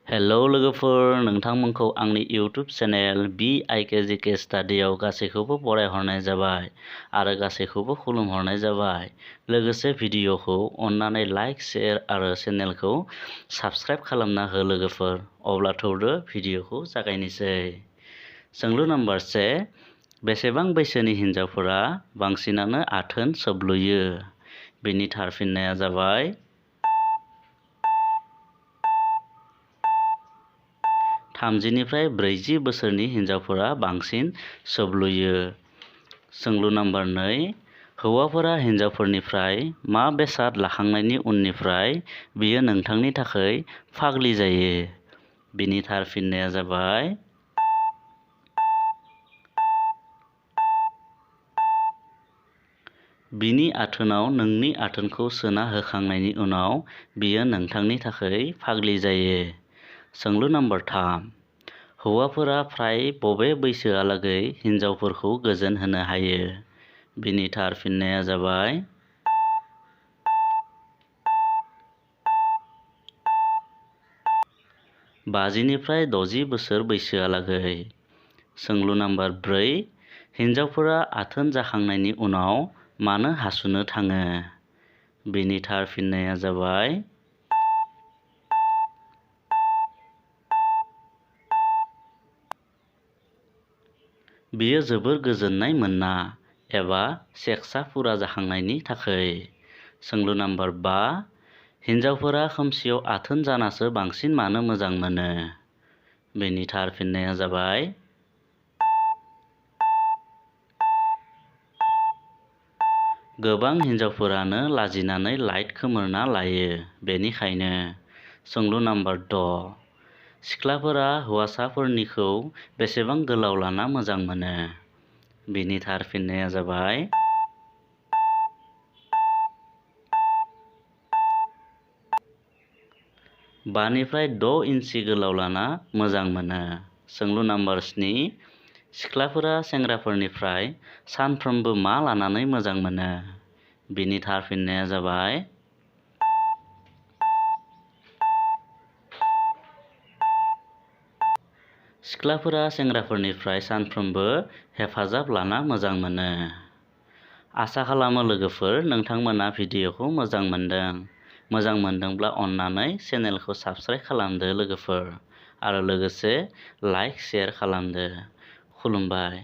Hello लोगोफोर, नोंथांमोनखौ आंनि YouTube channel BIKGK स्टाडियाव गासैखौबो बरायहरनाय जाबाय आरो गासैखौबो खुलुमहरनाय जाबाय। लोगोसे भिडिअखौ अन्नानै लाइक, शेयार आरो चेनेलखौ साबस्क्राइब खालामना हो लोगोफोर। अब्ला थौदो भिडिअखौ जागायनोसै। सोंलु नम्बर 1। बेसेबां बैसोनि हिन्जावफोरा बांसिनानो आथोन सोबलुयो? बेनि थार फिननाया जाबाय 30 निफ्राय 40 बोसोरनि हिन्जावफोरा बांसिन सोबलुयो। सोंलु नम्बर 2। हौवाफोरा हिन्जावफोरनिफ्राय मा बेसाद लाखांनायनि उननिफ्राय बियो नोंथांनि थाखाय फाग्लि जायो? बिनि थार फिननाया जाबाय बिनि आथोनाव नोंनि आथोनखौ सोना होखांनायनि उनाव बियो नोंथांनि थाखाय फाग्लि जायो। सोंलु नम्बर 3। हौवाफोरा फ्राय बबे बैसोआलागै हिन्जावफोरखौ गोजोन होनो हायो? बिनि थार फिननाया जाबाय 50 निफ्राय 60 बोसोर बैसोआलागै। सोंलु नम्बर 4। हिन्जावफोरा आथोन जाखांनायनि उनाव मानो हासुनो थाङो? बिनि थार फिननाया जाबाय बियो जोबोर गोजोननाय मोनना एबा सेक्सआ फुरा जाखांनायनि थाखाय। सोंलु नम्बर 5। हिन्जावफोरा खोमसियाव आथोन जानासो बांसिन मानो मोजां मोनो? बेनि थार फिननाया जाबाय गोबां हिन्जावफोरानो लाजिनानै लाइट खोमोरना लायो, बेनिखायनो। सोंलु नम्बर 6। सिख्लाफोरा हौवासाफोरनिखौ बेसेबां गोलाव लाना मोजां मोनो? बिनि थार फिननाया जाबाय 5 निफ्राय 6 इन्सि गोलाव लाना मोजां मोनो। सोंलु नम्बर 7। सिख्लाफोरा सेंग्राफोरनिफ्राय सानफ्रोमबो मा लानानै मोजां मोनो? बिनि थार फिननाया जाबाय सिख्लाफोरा सेंग्राफोरनिफ्राय सानफ्रोमबो हेफाजाब लाना मोजां मोनो। आसा खालामो लोगोफोर नोंथांमोना भिडिअखौ मोजां मोनदों। मोजां मोनदोंब्ला अन्नानै चेनेलखौ साबस्क्राइब खालामदो लोगोफोर आरो लोगोसे लाइक शेयार खालामदो। खुलुमबाय।